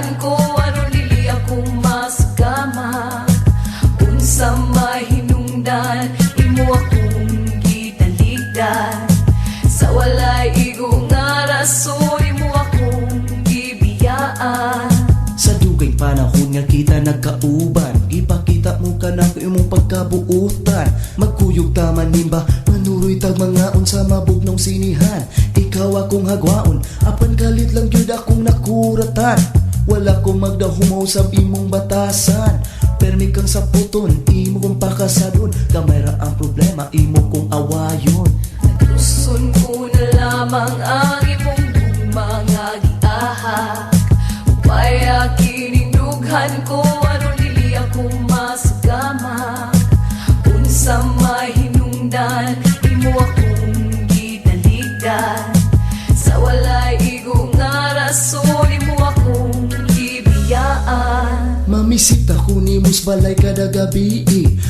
Dughan ko aron dili ako masugama. Unsa mahinungdan imo akong gitalikdan. Sa walay igo nga rason imo akong gibiyaan. Sa dugay panahon nga kita nagkauban, ipakita mo ka na imong pagkabuutan. Magkuyog taman nimba, manuroy tag mga unsa mabugnong sinihan. Ikaw akong hagwaon, apan kalit lang gyud akong nakuratan. Wala ko magdahumaw sa imong batasan. Permi kang saputon, imo kong pakasadon. Gamay ra ang problema, imo kong awayon. Nagluson ko na lamang ang imong gugma nga giahak. Upaya kining dughan ko aron dili ako masugama. Unsa mahinungdan imo akong gitalikdan. Sa walay igo nga rason imo akong gibiyaan. Mamisita ko nimo sa balay kada gabi,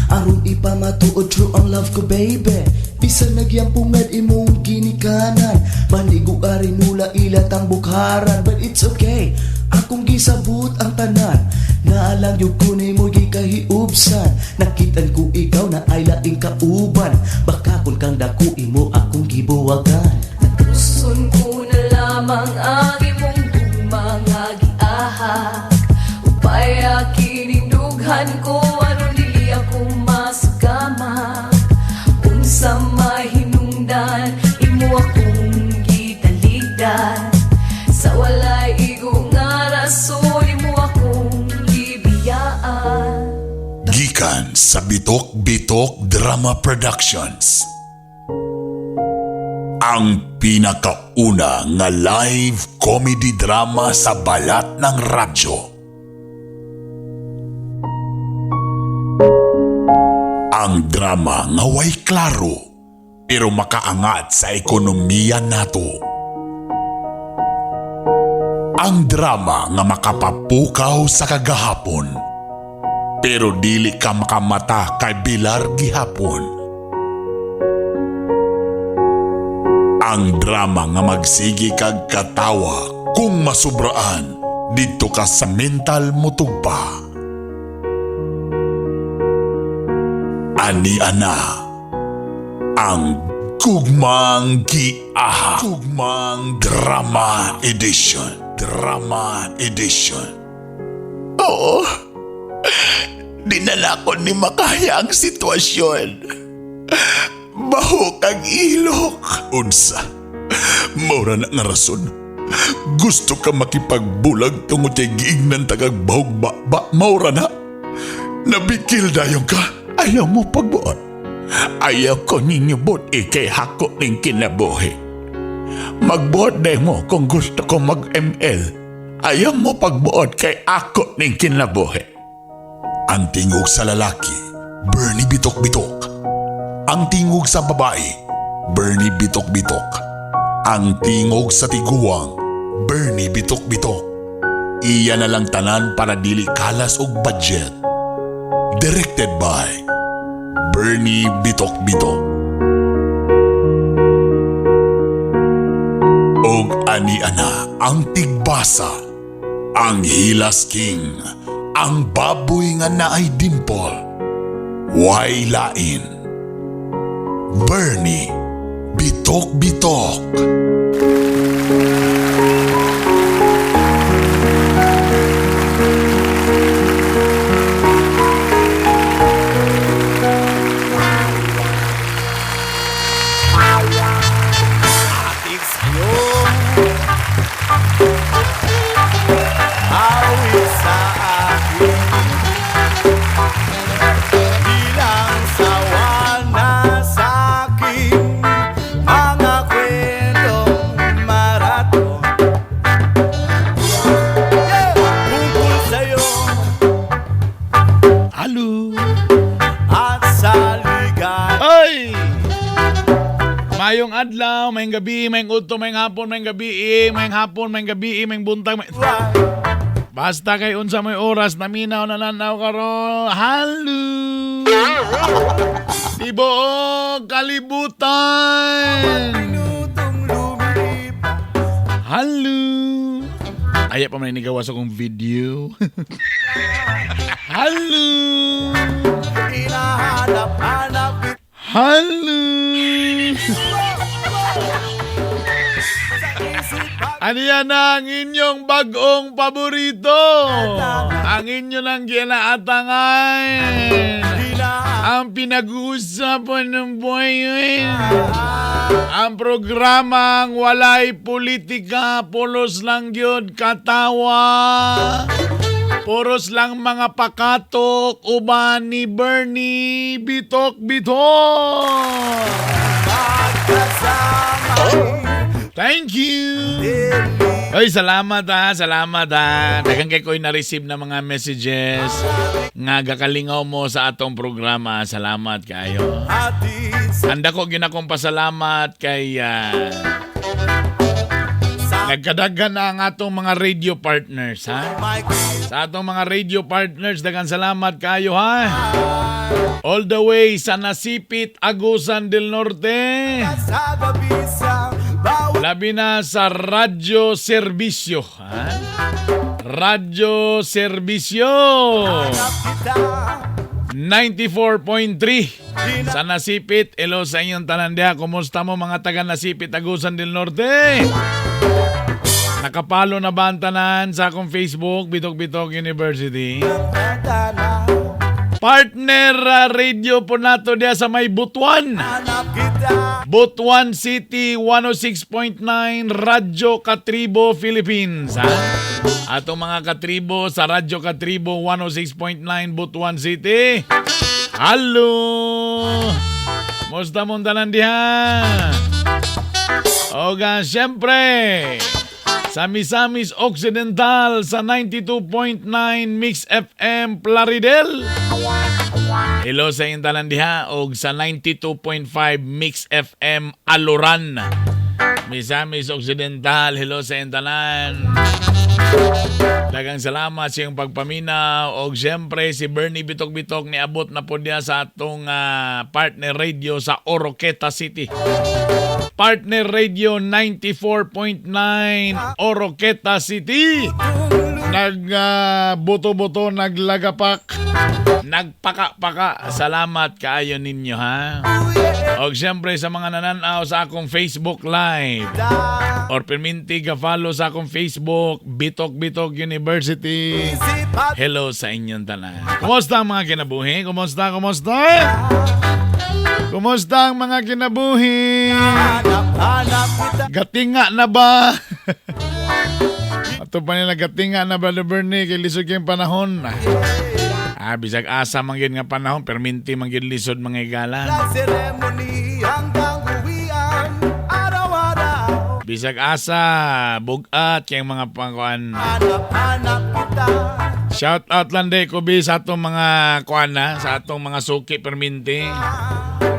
aron ipamatuod true ang love ko, baby. Bisan nagyampungad imong ginikanan, Panigo ari nula ilatang bukharan. But it's okay, akong gisabot ang tanan. Naalang yun ko nimo gikahiubsan. Nakitan ko ikaw na ay laing kauban. Baka kun kang dako imo akong gibuwagan. Nagluson ko na lamang ang imong gugma nga giahak. Upaya kining dughan ko aron dili ako masugama. Unsa mahinungdan imo akong gitalikdan. Sa walay igo nga rason imo akong gibiyaan. Gikan sa Bitok Bitok Drama Productions. Ang pinakauna nga live comedy drama sa balat ng radyo. Ang drama nga way klaro pero makaangat sa ekonomiya nato. Ang drama nga makapapukaw sa kagahapon pero dili ka makamata kay Bilar gihapon. Ang drama nga magsigi kag katawa kung masubraan didto ka sa mental mutugpa. Ani ana ang Gugmang Giaha. Gugmang Drama Edition. Drama Edition. Oo. Dinala ko ni makaya ang sitwasyon. Baho kag ilok. Unsa? Maura na nga rason. Gusto ka makipagbulag tungod kay giignan tagag bahog ba, ba maura na. Nabikil dayon ka. Ayaw mo pagbuot. Ayaw ko ninyo buot ikay hako ning kinabuhi. Magbuot day mo kung gusto ko mag-ML. Ayaw mo pagbuot kay ako ning kinabuhi. Ang tingog sa lalaki, Bernie Bitok Bitok. Ang tingog sa babae, Bernie Bitok Bitok. Ang tingog sa tiguang, Bernie Bitok Bitok. Iya na lang tanan para dili kalas og budget. Directed by Bernie Bitok Bitok. Og ani ana ang tigbasa, ang Hilas King, ang baboy nga naay dimple, way lain. Bernie Bitok Bitok. Ating sa'yo, awit sa akin, bilang sawa na sa'king mga kwentong maraton. Yeah! Tungkol sa'yo. Halo. At sa ligay. Ay! Mayong adlaw, mayong gabi, mayong udto, mayong hapon, mayong gabi, mayong hapon, mayong gabi, mayong buntag. Basta kay unsa may oras, naminaw na nanaw karon. Halo! Tibuok kalibutan! Minutong lumilipas. Halo! Laya pa man inigawa sa akong video. Hello! Hinahanap-hanap kita. Hello! Sa isip at Ano yan ang inyong bagong paborito? Ang inyo lang ginaatangan. hinahanap. Ang pinag-uusapan ng buhay. Ang programang walay politika, pulos lang yun, katawa. Puros lang mga pakatok, uban ni Bernie, bitok bitok. Magkasama. Thank you! Oy, salamat ha, salamat ha. Daghang kay ko'y na-receive na mga messages nga gakalingaw mo sa atong programa. Salamat kayo. Hatid sa Handa ko ginakong pasalamat kay nagkadagan na ang atong mga radio partners ha. Mike. Sa atong mga radio partners, daghang salamat kayo ha. All the way sa Nasipit, Agusan del Norte. Sa gabi sa bawat Labi na sa Radyo Serbisyo. Ha? Radyo Serbisyo. hanap kita. 94.3 sa Nasipit. Hello sa inyong tanan diha. Kumusta mo mga taga Nasipit, Agusan del Norte? Nakapalo na ba ang tanan sa akong Facebook, Bitok Bitok University? Tana, Partner radio po nato diha sa may Butuan. hanap kita. Butuan City 106.9 Radyo Katribo Philippines ha? Atong mga katribo sa Radyo Katribo 106.9 Butuan City. Hello! Musta mong tanan diha? Oga, siyempre, sa Misamis Occidental sa 92.9 Mix FM Plaridel. Hello sa inyong tanan diha og sa 92.5 Mix FM Aluran. Misamis Occidental, hello sa inyong tanan. Daghang salamat sa iyong pagpaminaw og siyempre si Bernie Bitok Bitok niabot na po niya sa atong partner radio sa Oroqueta City. Partner Radio 94.9 Oroqueta City. Nag buto-buto, naglagapak, nagpaka-paka. Salamat kaayo ninyo ha. Og siyempre sa mga nananaw sa akong Facebook Live or perminti ga-follow sa akong Facebook, Bitok Bitok University. Isip at Hello sa inyong tanan. Kumusta ang mga kinabuhi? Kumusta? Kumusta? Kumusta ang mga kinabuhi? hanap, hanap kita. Gatinga na ba? Ato pa nila gatinga na Brother Bernie kay lisod kayong panahon. Bisag asa man gyud nga panahon perminti man gyud lisod mga higala. La ceremony hanggang uwian. Araw-araw. Bisag asa bugat kay mga pangkuan. Hanap, hanap kita. Shout out lang day ko bi sa atong mga kuan na, sa atong mga suki perminti.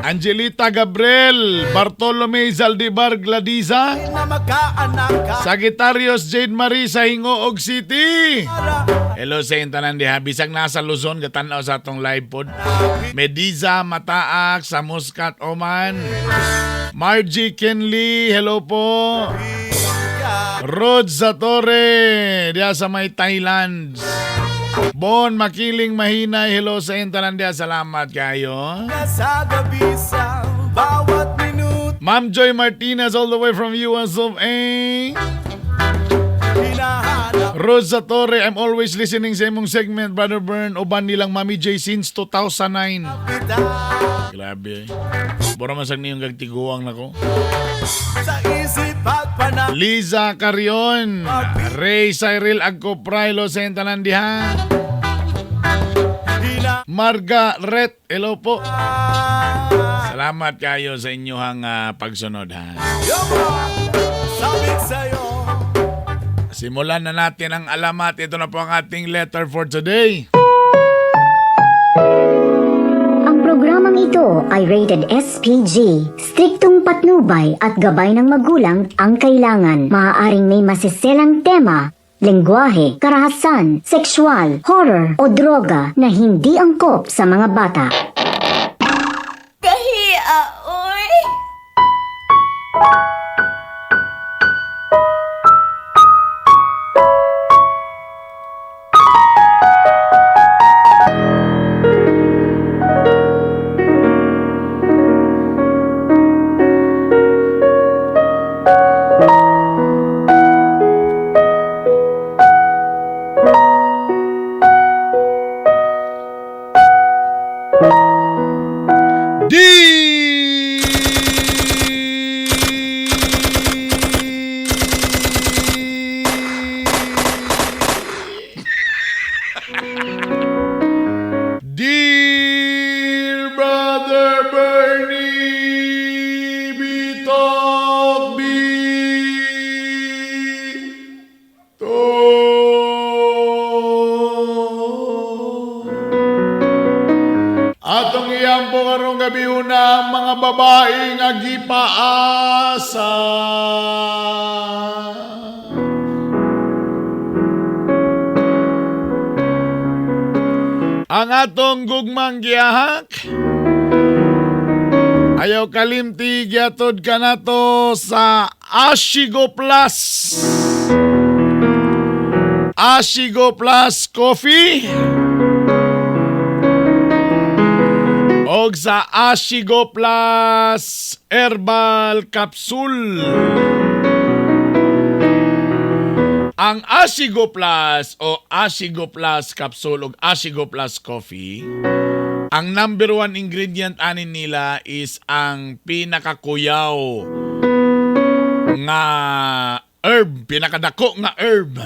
Angelita Gabriel, Bartolome Zaldivar Gladiza, Na magkaanak ka. Sagittarius Jade Marie sa Hingoog City. Para Hello sa inyong tanan diha. Bisag nasa Luzon, gatanaw sa atong live pod. Mediza Mataak sa Muscat, Oman. Margie Kenley, hello po. Rod Zatore, diha sa may Thailand. Bon Makiling Mahinay, hello sa inyong tanan diha. Salamat kayo. sa gabi sa bawat minuto. Ma'am Joy Martinez all the way from US of A. Hinahanap Rosa Torre, I'm always listening sa imong segment, Brother Bern. Uban nilang Mami J since 2009. kita. Grabe. Bora man sa niyong gagtiguang nako. Sa isip at panahon. Liza Carion, Ray Cyril Agcopray, Los tanan diha. Hina Margaret, hello po. Salamat kayo sa inyong pagsunod ha. Sabik sa'yo. Simulan na natin ang alamat. Ito na po ang ating letter for today. Ang programang ito ay rated SPG. Striktong patnubay at gabay ng magulang ang kailangan. Maaaring may masiselang tema, lengguwahe, karahasan, sexual, horror o droga na hindi angkop sa mga bata. Kahia, oy! Dear Brother Bernie Bitok Bitok. Atong iyampo karong gabi una ang mga babae nga gipaasa. Ang atong gugmang giyahak, ayaw kalimti giatod kanato sa Ashigo Plus. Ashigo Plus Coffee. Og sa Ashigo Plus Herbal Capsule. Ang Ashigo Plus o Ashigo Plus Capsule o Ashigo Plus Coffee, ang number one ingredient ani nila is ang pinakakuyaw nga herb, pinakadako nga herb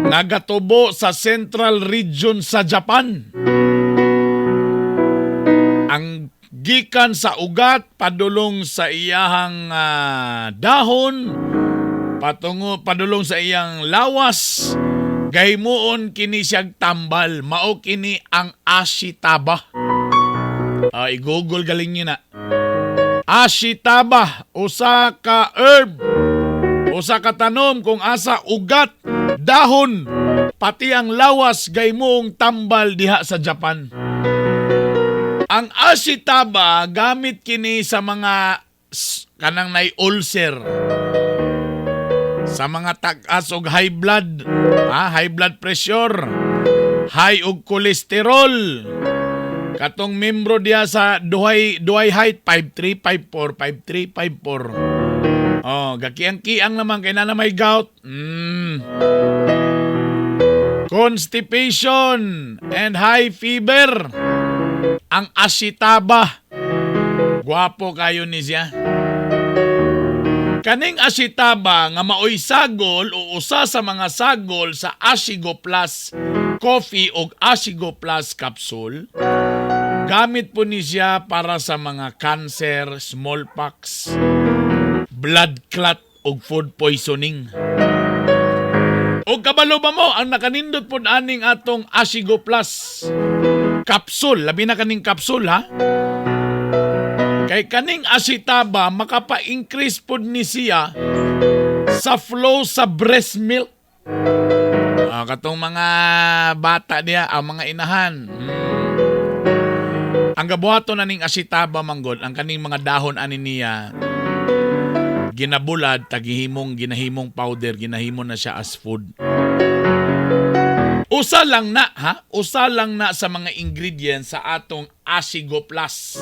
nagatubo sa central region sa Japan. Ang gikan sa ugat padulong sa iyahang dahon patungo padulong sa iyang lawas, gahimuon kini siyag tambal. Mao kini ang ashitaba. I-google galing niyo na. Ashitaba, usa ka herb, usa ka tanom kung asa ugat, dahon, pati ang lawas gahimuong tambal diha sa Japan. Ang ashitaba gamit kini sa mga kanang nay ulcer, sa mga tag-as og high blood, high blood pressure, high og cholesterol. Katong membro diya sa duhay duhay height 53 54 53 54. Oh, gakiang-kiang naman kay na may gout. Constipation and high fever. Ang ashitaba. Gwapo kayo ni siya. Kaning ashitaba nga maoy sagol o usa sa mga sagol sa Ashigo Plus Coffee o Ashigo Plus Capsule, gamit po ni siya para sa mga cancer, smallpox, blood clot ug food poisoning. O kabalo ba mo ang nakanindot pod aning atong Ashigo Plus capsule, labi na kaning capsule ha? Kay kaning ashitaba makapa-increase pod ni siya sa flow sa breast milk. Katong mga bata diya, ang mga inahan. Ang gabuhaton na ning ashitaba manggod, ang kaning mga dahon ani niya, ginabulad, tagihimong, ginahimong powder, ginahimo na siya as food. Usa lang na, ha? Usa lang na sa mga ingredients sa atong Ashigo Plus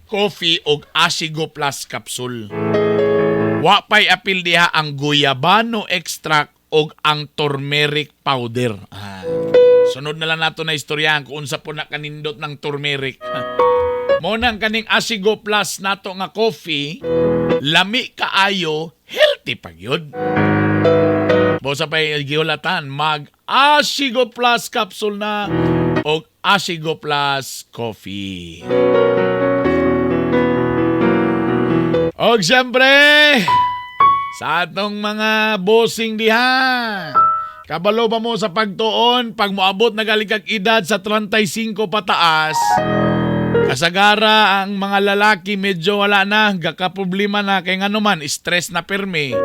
Coffee og Ashigo Plus Capsule. Wa pay apil diha ang guyabano extract og ang turmeric powder. Sunod na lang nato na istoryahan kung unsa po na kanindot ng turmeric. Mo nang kaning Ashigo Plus nato nga coffee, lami kaayo, healthy pa gyud. Bosa pa gihulatan, mag Ashigo Plus Capsule na og Ashigo Plus Coffee. Og siyempre, sa atong mga bossing diha, kabalo ba mo sa pagtuon, pag moabot na galing kag edad sa 35 pataas, kasagara ang mga lalaki medyo wala na, gakaproblema na, kay ngano man, stress na pirmi.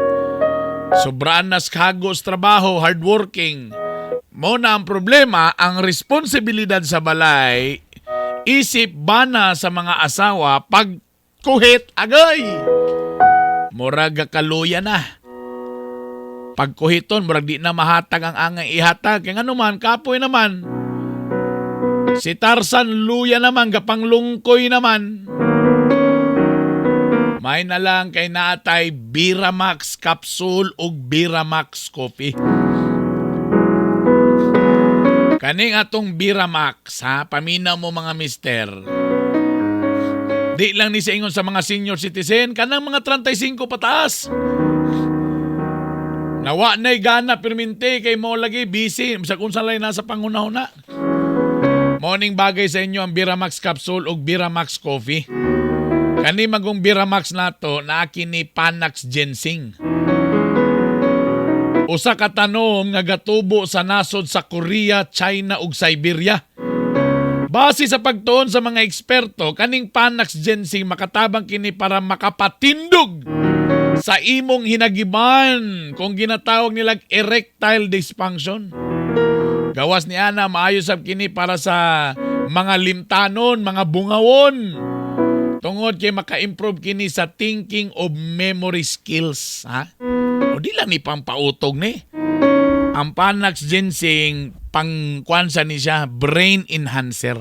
Sobraan na sa trabaho, hardworking. Mo na ang problema, ang responsibilidad sa balay, isip bana sa mga asawa pag kuhit agay. Murag kaluya na. Pag kuhiton, murag di na mahatag ang angay ihatag. Kaya nga naman, kapoy naman. Si Tarzan luya naman, gapanglungkoy naman. May na lang kay naatay Biramax Capsule ug Biramax Coffee. Kaning atong Biramax, ha, paminaw mo mga mister. Di lang ni sa ingon sa mga senior citizen, kanang mga 35 pataas. Nawa na'y gana pirminti kay mo lagi busy sa kung saan lang nasa panghunahuna. Morning bagay sa inyo ang Biramax Capsule ug Biramax Coffee. Kani magong Biramax nato naaki ni Panax Ginseng. Usa ka tanom nga gatubo sa nasod sa Korea, China ug Siberia. Base sa pagtuon sa mga eksperto, kaning Panax Ginseng makatabang kini para makapatindog sa imong hinagiban kung ginatawag nilag erectile dysfunction. Gawas ni Ana, maayo sab kini para sa mga limtanon, mga bungawon. Tungod kay maka-improve kini sa thinking of memory skills, ha? O di lang ni pampautog ni. Ang Panax Ginseng, pangkwansa ni siya, brain enhancer.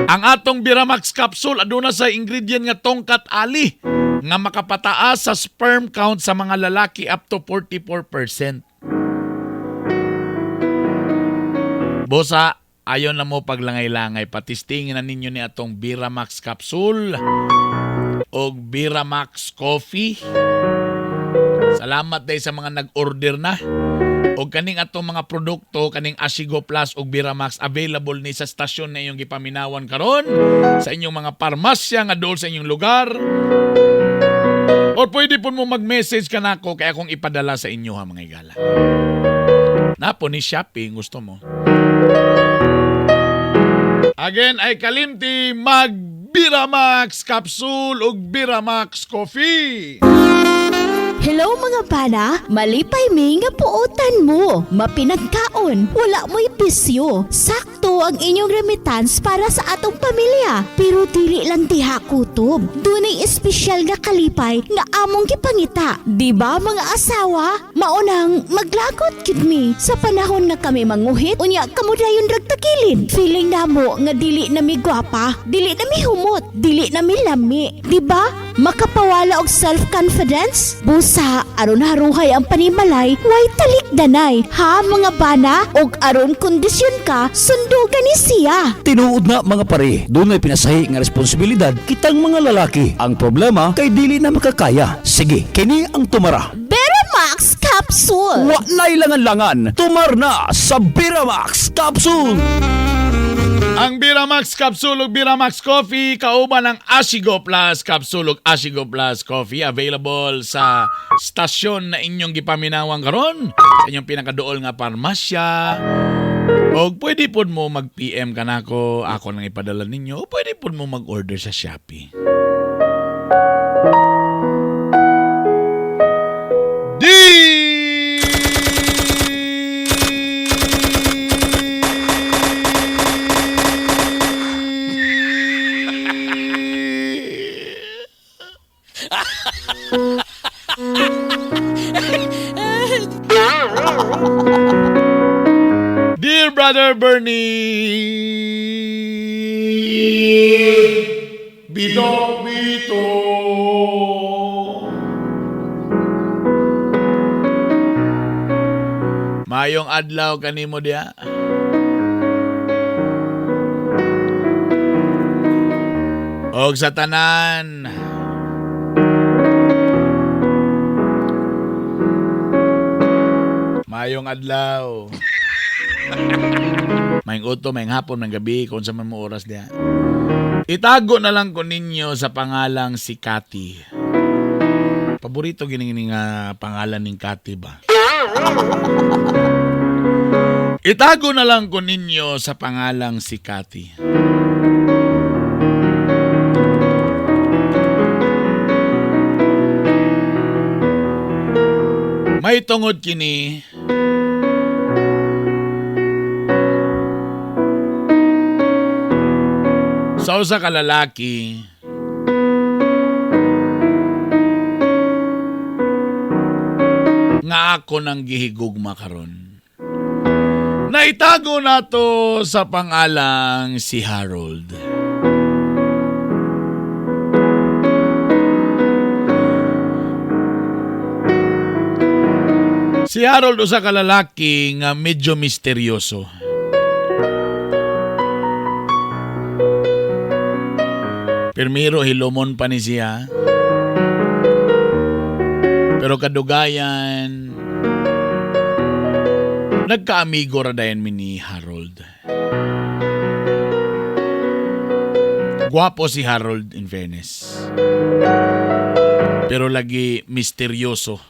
Ang atong Biramax capsule aduna sa ingredient nga tongkat ali nga makapataas sa sperm count sa mga lalaki up to 44%. Bosa, ayon na mo paglangay-langay, patistingin na ninyo ni atong Biramax capsule o Biramax coffee. Salamat day sa mga nag-order na. O kaning atong mga produkto, kaning Asigo Plus ug Biramax available ni sa stasyon na inyong gipaminawan karon, sa inyong mga parmasya nga dool sa inyong lugar. Or pwede po mo mag-message ka nako kaya akong ipadala sa inyo ha mga igala. Napo ni shopping gusto mo. Again ay kalimti mag Biramax Capsule ug Biramax Coffee. Hello mga bana, malipay mi nga puotan mo. Mapinagkaon, wala mo'y bisyo. Sakto ang inyong remittance para sa atong pamilya. Pero dili lang diha kutob. Dunay espesyal nga kalipay nga among gipangita. Di ba mga asawa? Maunang maglagot gid mi sa panahon nga kami manguhit unya kamo dayon ragtakilid. Feeling namo nga dili na mi gwapa, dili na mi humot, dili na mi lami. Di ba? Makapawala og self-confidence? Busa, aron haruhay ang panimalay, way talikdanay. Ha mga bana, og aron kondisyon ka, sundugan ni siya. Tinuod na mga pare, dunay pinasahi nga responsibilidad kitang mga lalaki. Ang problema kay dili na makakaya. Sige, kini ang tumara. Beramax Capsule! Wa na'y langan-langan, tumar na sa Biramax Capsule. Ang Biramax Capsule ug Biramax Coffee kauban ang Asigo Plus Capsule ug Asigo Plus Coffee available sa stasyon na inyong gipaminawang karon sa inyong pinakaduol nga parmasya. O pwede pod mo mag-PM ka nako, ako nang ipadala ninyo, o pwede pod mo mag-order sa Shopee. D Dear Brother Bernie, Bito, Bito. Mayong adlaw kanimo diha. Og sa tanan. Mayong adlaw. Mayong uto, mayong hapon, mayong gabi, kung sa man mo oras diha. Itago na lang ko ninyo sa pangalang si Cathy. Paborito gini nga pangalan ning Cathy ba? Itago na lang ko ninyo sa pangalang si Cathy. May tungod kini sa usa ka lalaki nga ako nang gihigugma karon. Naitago nato sa pangalang si Harold. Si Harold usa ka lalaki nga medyo misteryoso. Pirmiro hilomon pa ni siya. Pero kadugayan Nagkaamigo ra dayon mi ni Harold. Gwapo si Harold, in fairness. Pero lagi misteryoso.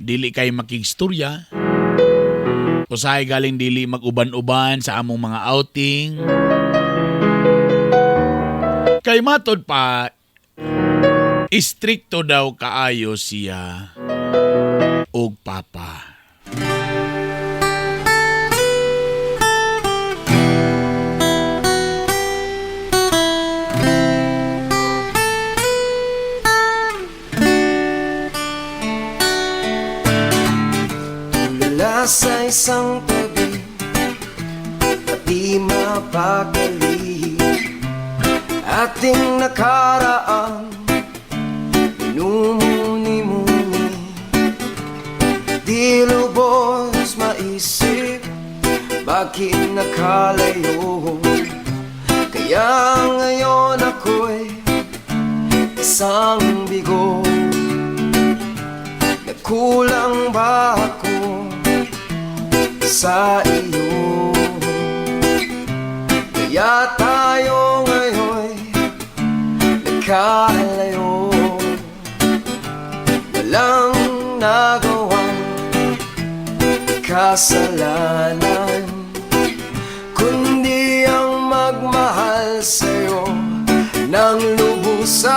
Dili kay makigstorya. Usahay galing dili mag-uban-uban sa among mga outing. Kay matod pa, istrikto daw kaayo siya og papa. Tulala sa isang tabi at di mapakali. Ating nakaraan, minumuni-muni. Di lubos maisip, bakit nakalayo? Kaya ngayon ako'y isang bigo. Nagkulang ba ako sa iyo? Kaya tayo ngayon'y nagkalayo. Walang nagawang kasalanan, kundi ang magmahal sa'yo ng lubusan.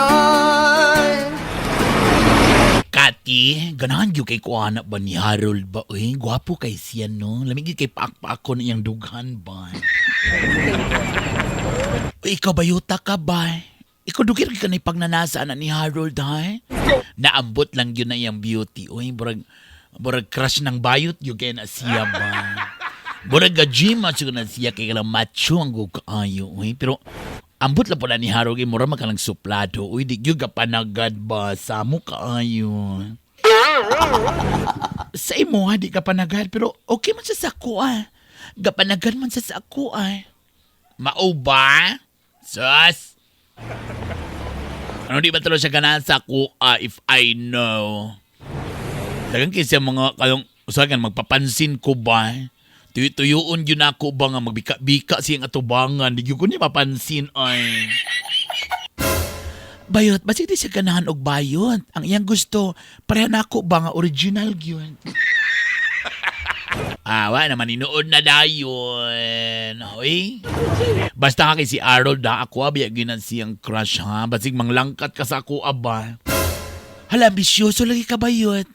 Kati, ganahan gyud kay kuana ba ni Harold ba? Uy, gwapo kay siya, no? Lamig gyud kay paak-paak ko na iyang dughan ba? Uy, ikaw ba yuta ka ba? Ikaw dugir ka na pagnanasa na ni Harold, ha? Naambot lang yun na iyang beauty. Uy, burag, burag crush ng bayot yun kay na siya ba? Burag ga gym at na siya kay kanang macho ang kaayo. Uy, pero ambot lang pala ni Harold kay mura man ka lang suplado. Uy, di gyud ka panagad ba? Samo kaayo. Sa imo ha, di ka panagad. Pero okay man siya sa ako ah. Gapanagad man siya sa ako ah. Mao ba? Sus! Ano di ba tuloy siya ganahan sa ako ah, if I know? Dagan kay siya mga kayong usagan magpapansin ko ba? Tuyo-tuyuon yun ako ba nga magbika-bika siyang atubangan. Di yun ko niya mapansin ay. Bayot, basig di siya ganahan og bayot. Ang iyang gusto, pareha na ako ba nga original gyud. Awa naman inood na dayon. Hoy. Basta ka kay si Harold ha, ako abi ginan siyang crush ha. Basig manglangkat ka sa ako aba. Hala, ambisyoso lagi ka bayot.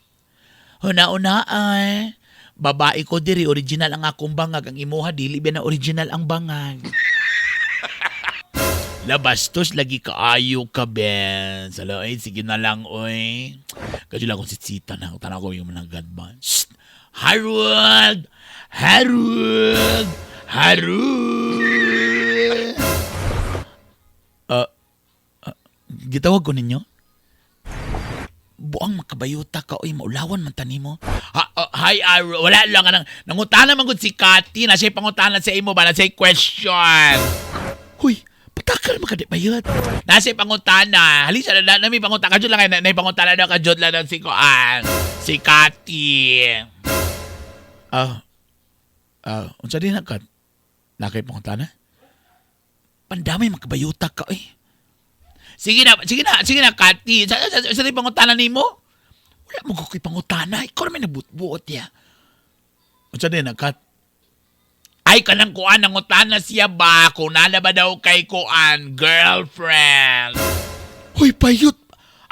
Huna-una ay. Babae ko diri original ang akong bangag, ang imuha dili ba na original ang bangag. Labastos lagi kaayo ka, Ben. Sala, ay, sige na lang, oy. Kadyo lang akong sitsita na. Tanaw ko yung mga ba. Shh! Harold! Harold! Harold! Ah, gitawag ko ninyo? Buang makabayuta ka, oy, maulawan man tani mo. Ha, oh, hi, Harold. Wala lang, anang, nangutana man gud si Kati. Nasa pangutana sa imo ba? Nasa question. Huy, patakal man ka di bayot. Nasa pangutana. Halisa na, na, may pangutana. Kajud lang, na, na, pangutana daw, kajud lang daw si Koan. Si Kati. Ah, unsa din na ka? Nakay pangutana? Pandamay makabayuta ka, oy. Sige na, sige na, sige na, Kati. Sa pangutana nimo? Wala mo ko kay pangutana. Ikaw naman nabutbuot ya. Unsa din na, Kat? Ay, kanang kuan, nangutana siya ba? Kung nala ba daw kay kuan, girlfriend? Huy, bayot!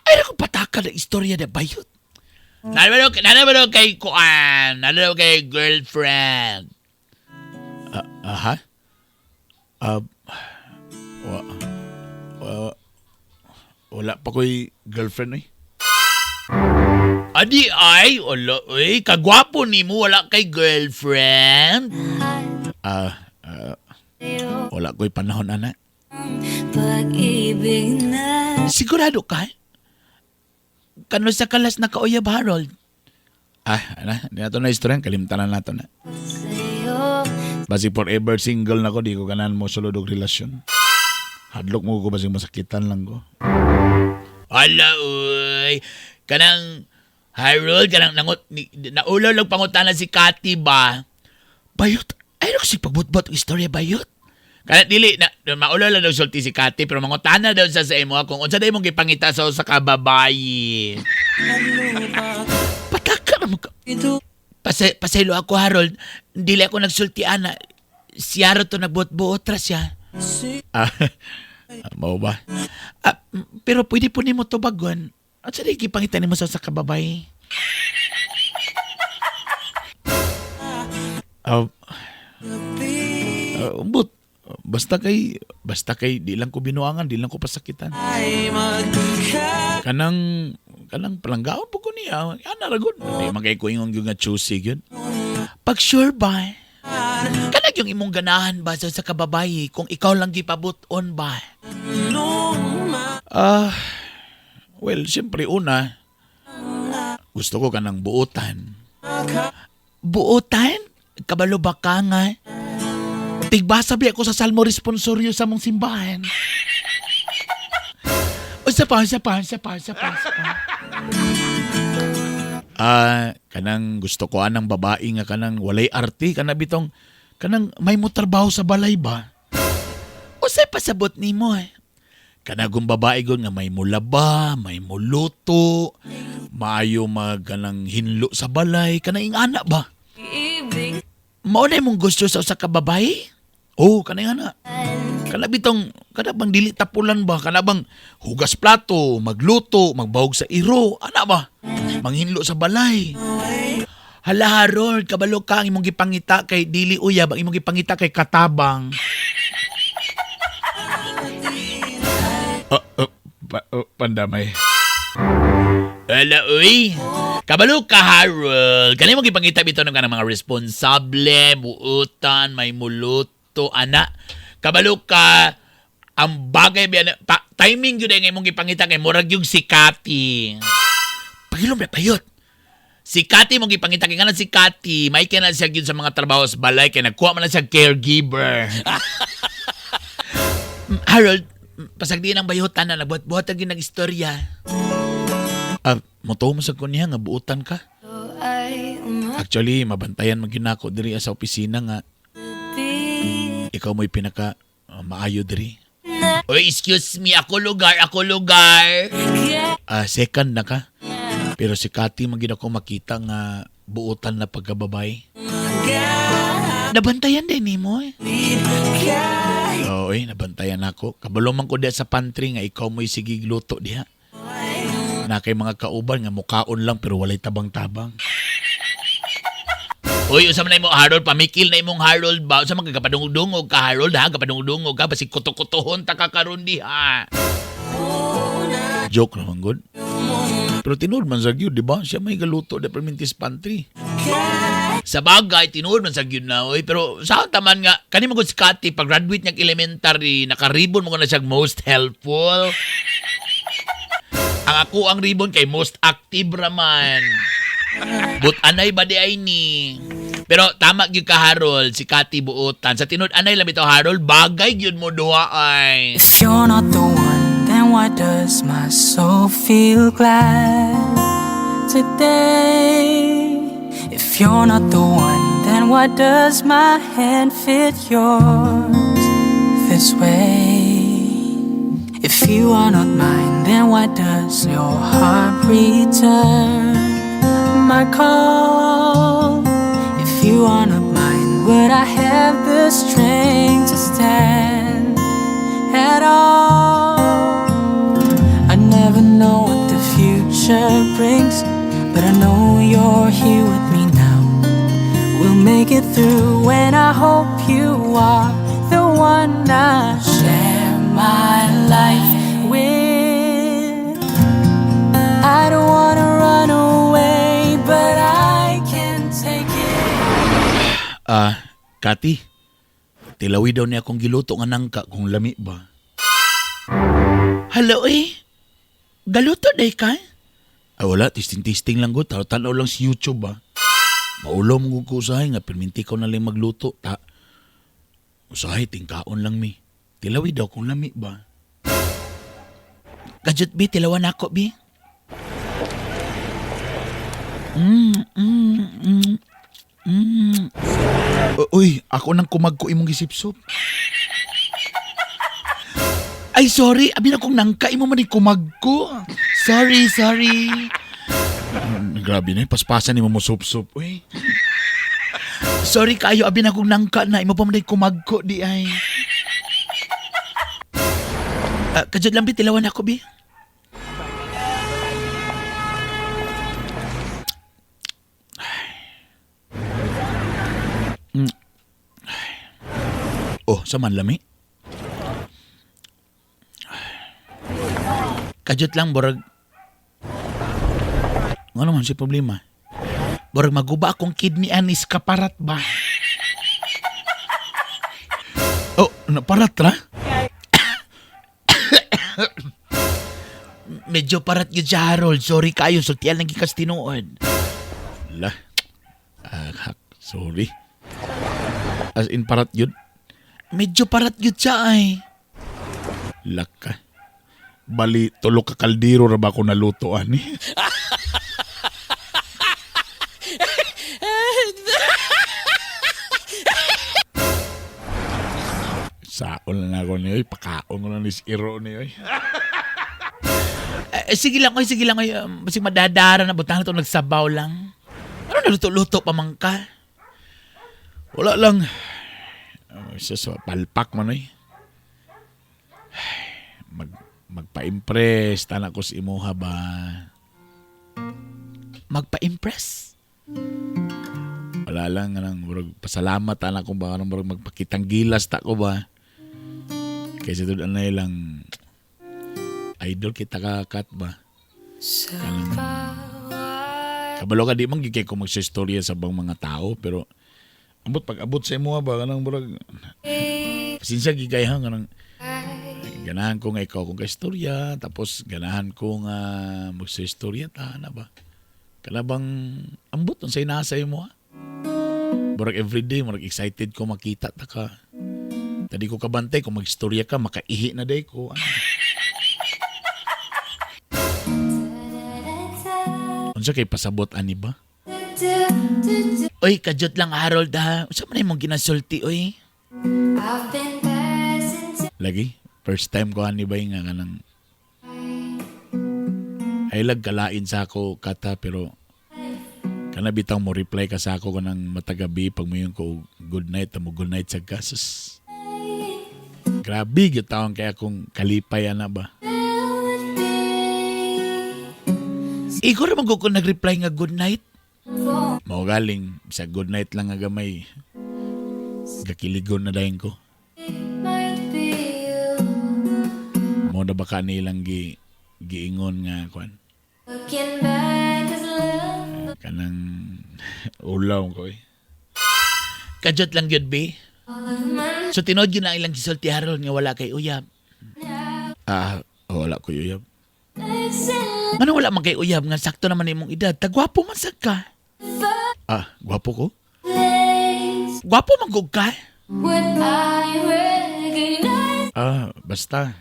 Ay, naku, pataka na istorya na bayot. Nala ba daw kay kuan? Nala daw kay girlfriend? Aha? Wa, wa, wala pa ko'y girlfriend eh. Adi ay, wala, eh, kagwapo ni mo, wala kay girlfriend. Ah, wala ko'y panahon, anak. Pag-ibig na Sigurado ka? Kano sa kalas na kauyab, Harold? Ah, ana, di nato na istorya, kalimtan na nato na. sa'yo. Basig forever single na ko, di ko kanan mo sulod og relasyon. Hadlok mo ko basig masakitan lang ko. Hala, uy. Kanang, Harold, kanang nangot, ni, naulaw lang pangutana si Cathy ba? Bayot, ay kasi pagbutbot ang istorya, bayot. Kana dili na maulaw lang daw sulti si Cathy pero mangutana daw sa imo kung unsa day imong gipangita sa usa ka babayi. Pataka ra mo ka. Pasaylo ako, Harold. Dili ako nagsulti ana. Siyaro to nagbuot-buot ra siya. Ah, mao ba? Ah, pero pwede po nimo tubagon. At sa gipangita nimo sa usa ka babayi? Ah, umbot. Basta kay di lang ko binuangan, di lang ko pasakitan. Kanang palanggaon po ko niya. Ana ra gud. Di man kay ko ingon gyud nga choosy gyud. Pag sure ba? Kanang yung imong ganahan ba sa kababayi kung ikaw lang gipabut-on ba? Ah, well, siyempre una, gusto ko kanang buotan. Buotan? Kabalo ba ka nga? Tigbasa biya ko sa Salmo responsorio sa mong simbahan. Usa pa, usa pa, usa pa, usa pa, usa pa. Ah, kanang gusto ko anang babae nga kanang walay arte kana bitong kanang may mo trabaho sa balay ba? Usay pasabot nimo eh. Kanagong babae gon nga may mulaba, may muluto, maayo mag kanang hinlo sa balay, kanang ingana ba? Mao na imong gusto sa usa ka babae? Oh, kanang ana. Kana bitong kana bang dili tapulan ba? Kana bang hugas plato, magluto, magbahog sa iro, ana ba? Manghinlo sa balay. Hala Harold, kabalo ka ang imong gipangita kay dili uyab, ang imong gipangita kay katabang. Pandamay. Hala, uy. Kabalo ka, Harold. Kani mo gipangita bitaw ng kanang mga responsable, buutan, may muluto, ana. Kabalo ka, ang bagay biya pa, timing gyud ay nga imong gipangita kay murag yung si Cathy. Pagilom na payot. Si Cathy mong gipangita kay ngalan si Cathy, may kaya na siya gyud sa mga trabaho sa balay kay nagkuha man na siya caregiver. Harold, pasagdiin ang bayutan na nagbuhat-buhat ang ginag istorya. Ah, motuo mo sa kunya nga buutan ka. Actually, mabantayan mo gyud nako diri sa opisina nga ikaw mo'y pinaka maayo diri. Oy, excuse me, ako lugar, ako lugar. Ah, second na ka. Pero si Cathy man gyud ako makita nga buutan na pagkababay. Nabantayan din nimo eh. Oo, eh, nabantayan ako. Kabalo man ko diha sa pantry nga ikaw mo'y sige luto diha. Na kay mga kauban nga mukaon lang pero walay tabang-tabang. Uy, unsa man na imo Harold, pamikil na imong Harold ba? Unsa man ka kapadungog-dungog ka Harold ha? Kapadungog-dungog ka basig kuto-kutohon ta ka karon diha. Joke naman gud. Pero tinuod man sa gyud, di ba? Siya may galuto di permintis pantry. Sa bagay, tinuod man sa gyud na, oy. Pero sa taman nga, kani mo gud si Cathy, pag graduate niya elementary, nakaribon mo na siya most helpful. Ang ako ang ribbon kay most active raman. But anay ba di ay ni? Pero tama gyud ka Harold, si Cathy buotan. Sa tinud anay lang ito Harold, bagay gyud mo duha ay. If you're not the one, then why does my soul feel glad today? If you're not the one, then why does my hand fit yours this way? If you are not mine, then why does your heart return my call? If you are not mine, would I have the strength to stand at all? I never know what the future brings, but I know you're here with me now. We'll make it through, and I hope you are the one I share my life with. I don't wanna run away, but I can't take it. Ah, Cathy, tilawi daw niya akong giluto nga nangka kung lami ba. Hello eh. Galuto day ka? Ay wala, testing-testing lang ko. Tanaw lang sa YouTube ba. Maulo mo ko usahay nga perminti ko na lang magluto. Ta, usahay, tingkaon lang mi. Tilawi daw kung lami ba. Kajut bi, tilawan ako bi. Uy, ako nang kumagko imong gisipsop. Ay, sorry. Abi na kong nangka imo man ni kumagko. Sorry, sorry. Grabe na, paspasan nimo mo sup-sup. Uy. Sorry kayo, abi na kong nangka na. Imo pa man ni kumagko di ay. Ah, kajud lang bi, tilawan ako bi. Oh, sa man lami. Kajut lang, borag. Ano man si problema? Borag maguba akong kidney anis kaparat ba? Oh, naparat ra? Medyo parat gyud siya, Harold. Sorry kayo, sultian lang gikas tinuod. La. Ah, sorry. As in parat yun? Medyo parat yun siya ay. Laka. Bali, tulo ka kaldero ra ba ako naluto ani? Saon lang ako niyo, pakaon ko lang ni si Iro niyo. Eh, sige lang, oy, sige lang, oy. Basig madadara na butang na ito, nagsabaw lang. Ano naluto-luto pa man ka? Wala lang. Oh, isa sa palpak man oy. Ay, magpa-impress tana ko sa imuha ba. Magpa-impress? Wala lang anang murag pasalamat ana ko ba anang murag magpakitang gilas ta ko ba. Kaysa tud anay lang idol kita ka kat ba. Kanang kabalo ka di man gyud kay ko magsistorya sa bang mga tao pero ambot pag abot sa imuha ba kanang murag pasensya gyud kay ha kanang ganahan ko nga ikaw kung kaistorya tapos ganahan ko nga magsistorya ta na ba kana bang ambot unsay nasa imo ha murag everyday murag excited ko makita ta ka tadi ko kabantay kung magstorya ka makaihi na day ko ano. Unsa kay pasabot ani ba? Oy, kajot lang Harold ha. Unsa man imong ginasulti oy? Lagi, first time ko ani ba nga kanang ay lag kalain sa ako kata pero kana bitaw mo reply ka sa ako kanang matagabi pag moingon ko good night mo good night sa gasos. Grabe gyud taon kay akong kalipay ana ba. Ikaw ra man ko nag-reply nga good night. Mao galing sa good night lang nga gamay. Gakiligon na dayon ko. Mo na baka nilang giingon nga kwan. Kanang ulaw ko eh. Kajot lang yun, be. So tinuod yun ang ilang gisulti Harold nga wala kay uyab. Ah, wala ko uyab. Ano wala man kay uyab nga sakto naman imong edad. Tagwapo man sad ka. Ah, gwapo ko? Gwapo man gud ka. Ah, basta.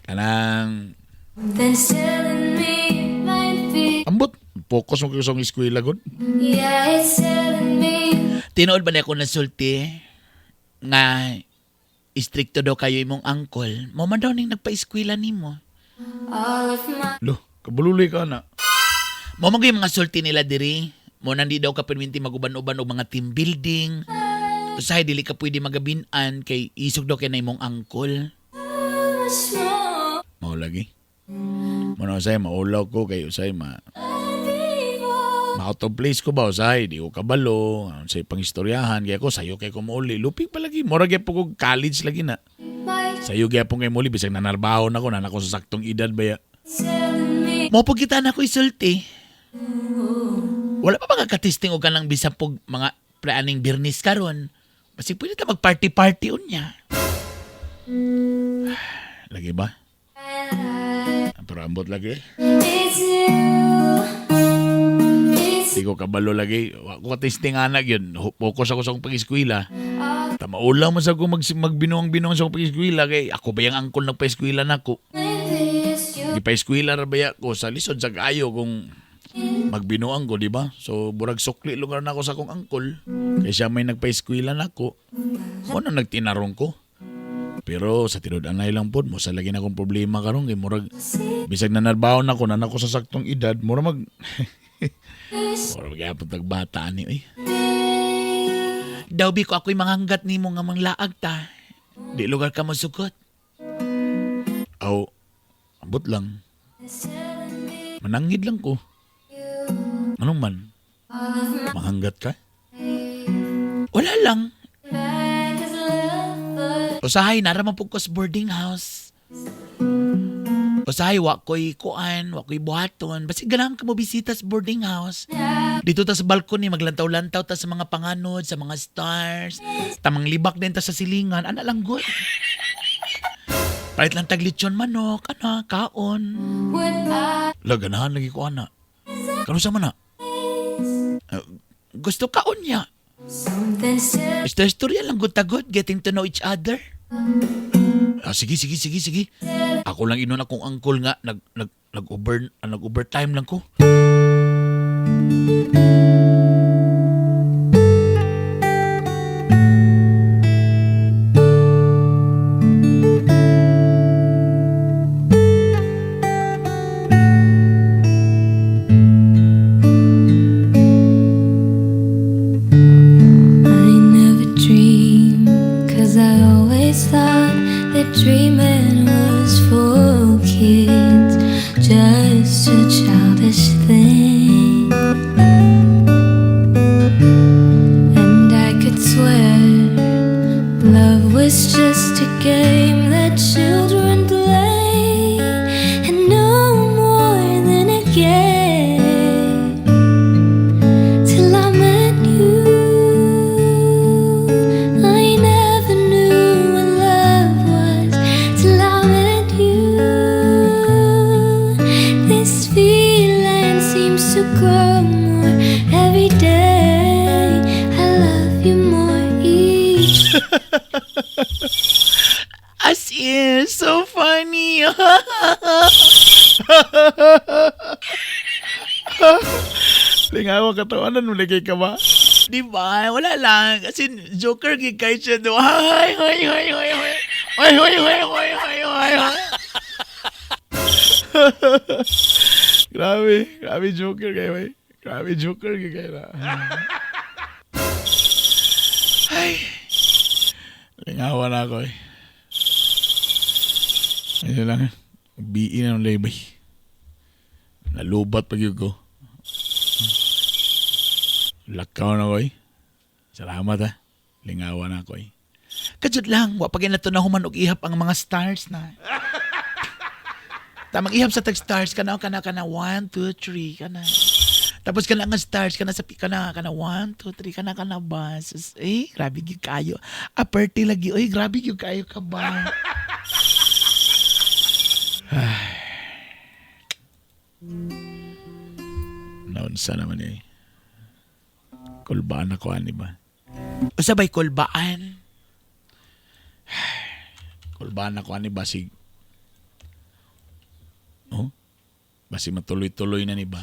Kanang ambot focus mo kayo sa eskwela gud. Tinuod ba na ako nasulti nga istrikto daw kayo imong angkol? Mo man daw ning nagpa-eskwela nimo. Lo, kabululoy ka na. Mo man gyud mga sulti nila diri. Mo nandi daw ka perminti maguban-uban og mga team building. Usahay dili ka pwede magabinan kay isog daw kay na imong angkol. Mao lagi. Mo na usay maulaw ko kay usay ma ma-out of place ko ba usay di ko kabalo unsay pangistoryahan kay ako sayo kay ko mouli lupig pa lagi mura gyud po kog college lagi na sayo gyapon kay muli bisag nanarbaho na ko na ako sa saktong edad ba ya mo po kita na ko isulti. Wala pa ba kakatesting og kanang bisan pog mga preaning Biyernes karon? Basig pwede ta mag-party-party unya. Lagi ba? Pero ambot lagi. Di ko kabalo lagi. Wa ko testing anak yun. Focus ako sa akong pag-eskwela. Tamaulaw man sa ako magbinuang-binuang sa akong pag-eskwela. Kay ako ba yung angkol nagpa-eskwela nako? Di pa eskwela ra ba ya ko sa lisod sa kaayo kung Magbinuang ko, di ba? So, burag sukli lugar na ako sa akong angkol. Kaya siya may nagpa-eskwela nako. Mo na nagtinarong ko. Pero sa tinud-anay lang pod, mo sa lagi na akong problema karon kay murag bisag nanarbaho na ko na nako sa saktong edad, mura mag mura magyapon tag bata ani oy. Daw bi ko ako'y manganggat nimo nga manglaag ta. Di lugar ka mosugot. Aw, ambot lang. Mananghid lang ko. Anong man? Mahanggat ka? Wala lang. Usahay, nara man pud ko sa boarding house. Usahay, wa ko'y kuan, wa ko'y buhaton. Basta ganahan ka mo bisita sa boarding house. Dito ta sa balcony, maglantaw-lantaw ta sa mga panganod, sa mga stars. Tamang libak din ta sa silingan. Ana lang good. Palit lang tag lechon manok, ana, kaon. Laganahan lagi ko ana. Kano sa man na? Gusto kaon niya. Istorya lang good tagod, getting to know each other. Ah, sige, sige, sige, sige. Ako lang inon akong angkol nga nag nag nag over nag overtime lang ko. I never dream, 'cause I always thought that dreaming was for kids, just a childish thing. And I could swear love was just a game that children play, and no more than a game. Till I met you, I never knew what love was. Till I met you, this feeling seems to grow more every day. I love you more each As in, so funny. Lingawa katawanan mo lagi ka ba? Di ba? Wala lang. As in, joker gig kay siya do. Ay, ay, ay, ay, ay. Ay, ay, ay, ay, ay, ay, ay. Grabe, grabe joker kayo eh. Grabe joker gig kayo na. Ay. Lingawa na ako eh. Ayun lang. BE na ng labay. Nalubat pag yun ko. Lakaw na ko eh. Salamat ha. Lingawan na ako eh. Kajud lang, wa pa na to na human og ihap ang mga stars na. Tamang ihap sa tag stars kana kana kana 1 2 3 kana. Tapos kana nga stars kana sa kana kana 1 2 3 kana kana ba. Sus, eh grabe gyud kayo. Aperti lagi oy grabe gyud kayo ka ba. Naunsa naman eh. Kulbaan ako ani ba? Usa ba'y kulbaan? Kulbaan ako ani basig. Oh? Basi matuloy-tuloy na ni ba?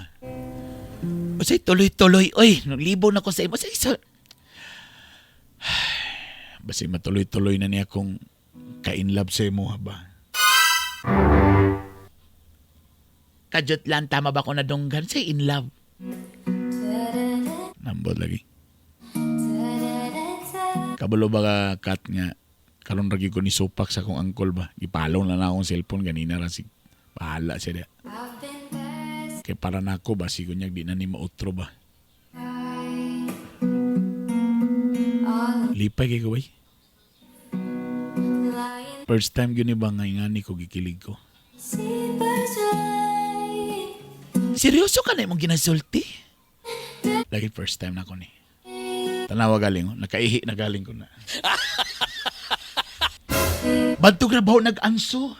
Usay tuloy-tuloy oy, naglibo na ko sa imo. Usay sa Basi matuloy-tuloy na niya kung ka-inlove sa imo ha ba? Kajut lang, tama ba ko nadunggan? Say in love. Nambot lagi. Kabalo ba ka, Kat, nga karon ra gyud ko ni supak sa akong angkol ba. Gipalaw na lang akong cellphone ganina ra sig bahala siya diha. Kay para nako ba sigo niya di na ni mautro ba. Lipay kay ko bay. First time gyud ni ba nga ingani ko gikilig ko. Seryoso ka na imong ginasulti? Lagi first time na ko ni. Tanawa galing, oh. Nakaihi na galing ko na. Bantog na baho nag-anso.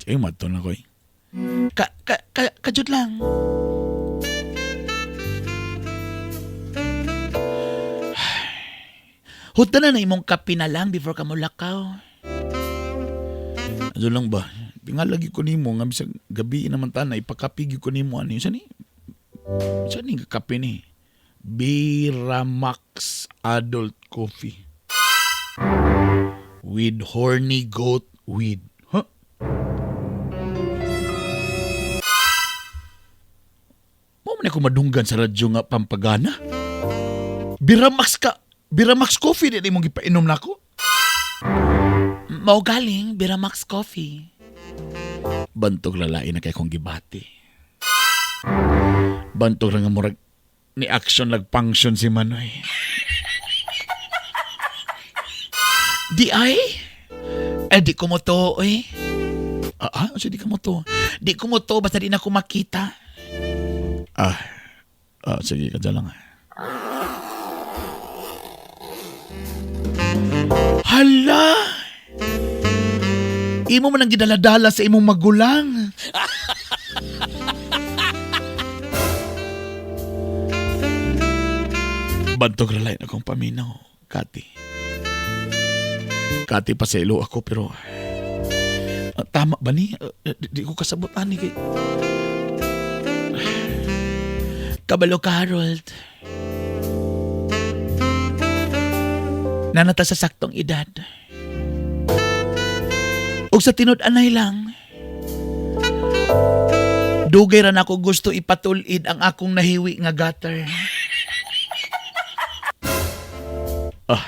Eh, mato na ko eh. Ka, ka, ka, kajud lang. Huta na na imong kape na lang before ka mulakaw. Ano lang ba? Tingalagi ko nimo nga bisag gabi naman ta na ipakapi gyud ko nimo ani. Sa ni? Sa ni kape ni? Biramax Adult Coffee with horny goat weed. Huh? Mo man ako madunggan sa radyo nga pampagana. Biramax ka. Biramax Coffee di imong gipainom nako. Mao galing Biramax Coffee. Bantog lalai na kay kong gibati. Bantog ra nga murag ni action lag function si Manoy. Di ay? Eh, di ko mo to, oy. Ah, ah, di ko mo to. Di ko mo to, basta di na ko makita. Ah, ah sige, kadya lang. Hala! Imo man ang gidaladala sa imong magulang. Bantog ralay na akong paminaw, Kati. Kati, paselo ako pero tama ba ni? Di ko kasabot ani kay Kabalo ka, Harold. Nanata sa saktong edad. Og sa tinud-anay lang. Dugay ra nako gusto ipatulid ang akong nahiwi nga gutter. Ah.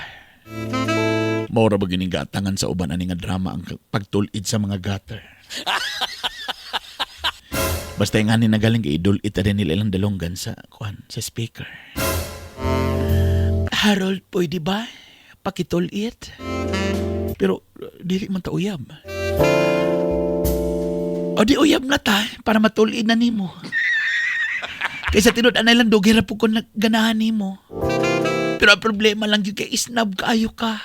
Maura ba gining gatangan sa uban ani nga drama ang pagtulid sa mga gutter. Basta yung ani nagaling kay idul-it rin nila ilang dalonggan sa kuan sa speaker. Harold, pwede ba? Pakitulit? Pero dili man ta uyab. O di uyab na ta para matulid na nimo. Kaysa tinud anay lang dugay ra pud ko nagganahan nimo. Pero ang problema lang gyud kay isnab kaayo ka.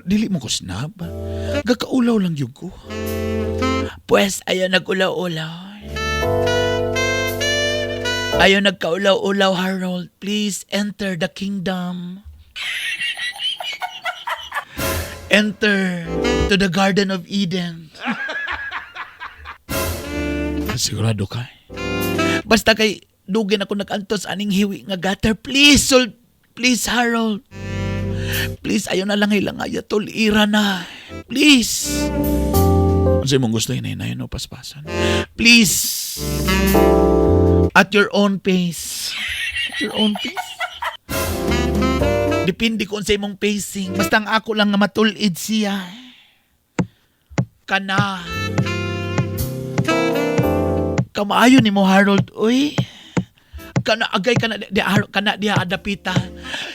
Dili mo ko snab. Gakaulaw lang gyud ko. Pues ayaw nag-ulaw-ulaw. Ayaw nagkaulaw-ulaw, Harold. Please enter the kingdom. Enter to the Garden of Eden. Sigurado ka? Basta kay dugin ako nag-antos aning hiwi nga gutter. Please, sol, please, Harold. Please, ayaw na lang ilang ayaw tol. Ira na. Please. Ano imong gusto hinay no paspasan? Please. At your own pace. At your own pace. Depende kung sa imong pacing. Basta ang ako lang nga matulid siya. Kana. Kamaayo ni mo Harold, uy. Kana agay kana di Harold, kana diha adapita.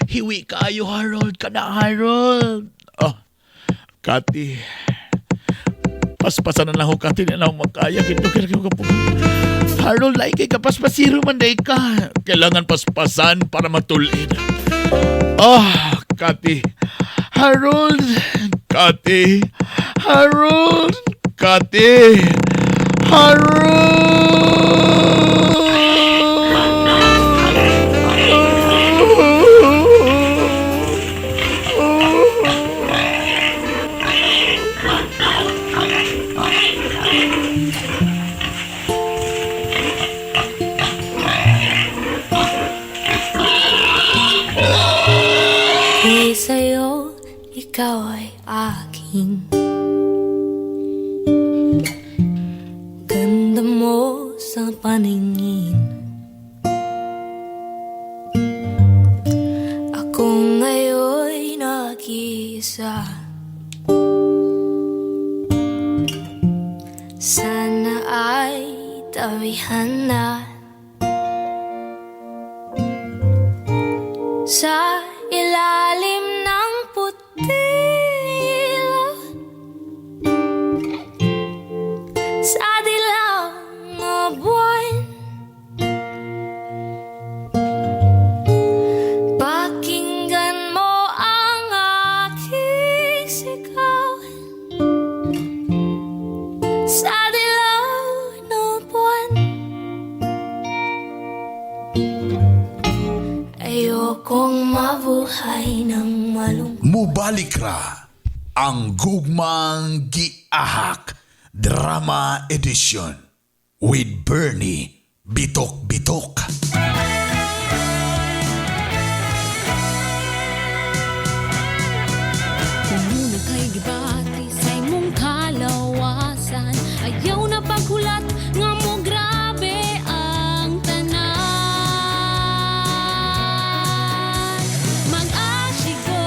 Hiwi kaayo Harold, kana Harold. Oh. Kati. Paspasan na lang ko Kati, di na ako makaya. Kito kaya ko po. Harold, like kay kapaspasiro man day ka. Kailangan paspasan para matulid. Ah, Kati. Harold, Kati. Harold, Kati. Harold! Hey sa'yo, ikaw ay akin. Ganda mo sa paningin. Ako ngayon'y nag-iisa. Sana ay tawihan na. Sa ilalim ng puting ilaw, sa dilaw na buwan, pakinggan mo ang aking sigaw. Sa dilaw na buwan, ayokong mabuhay ng malungkot. Mubalik ra ang gugmang giagom. Giahak Drama Edition with Bernie Bitok Bitok. Muna kay gibati sa imong kalawasan. Ayaw na paghulat nga mo grabe ang tanan. Mag-asigo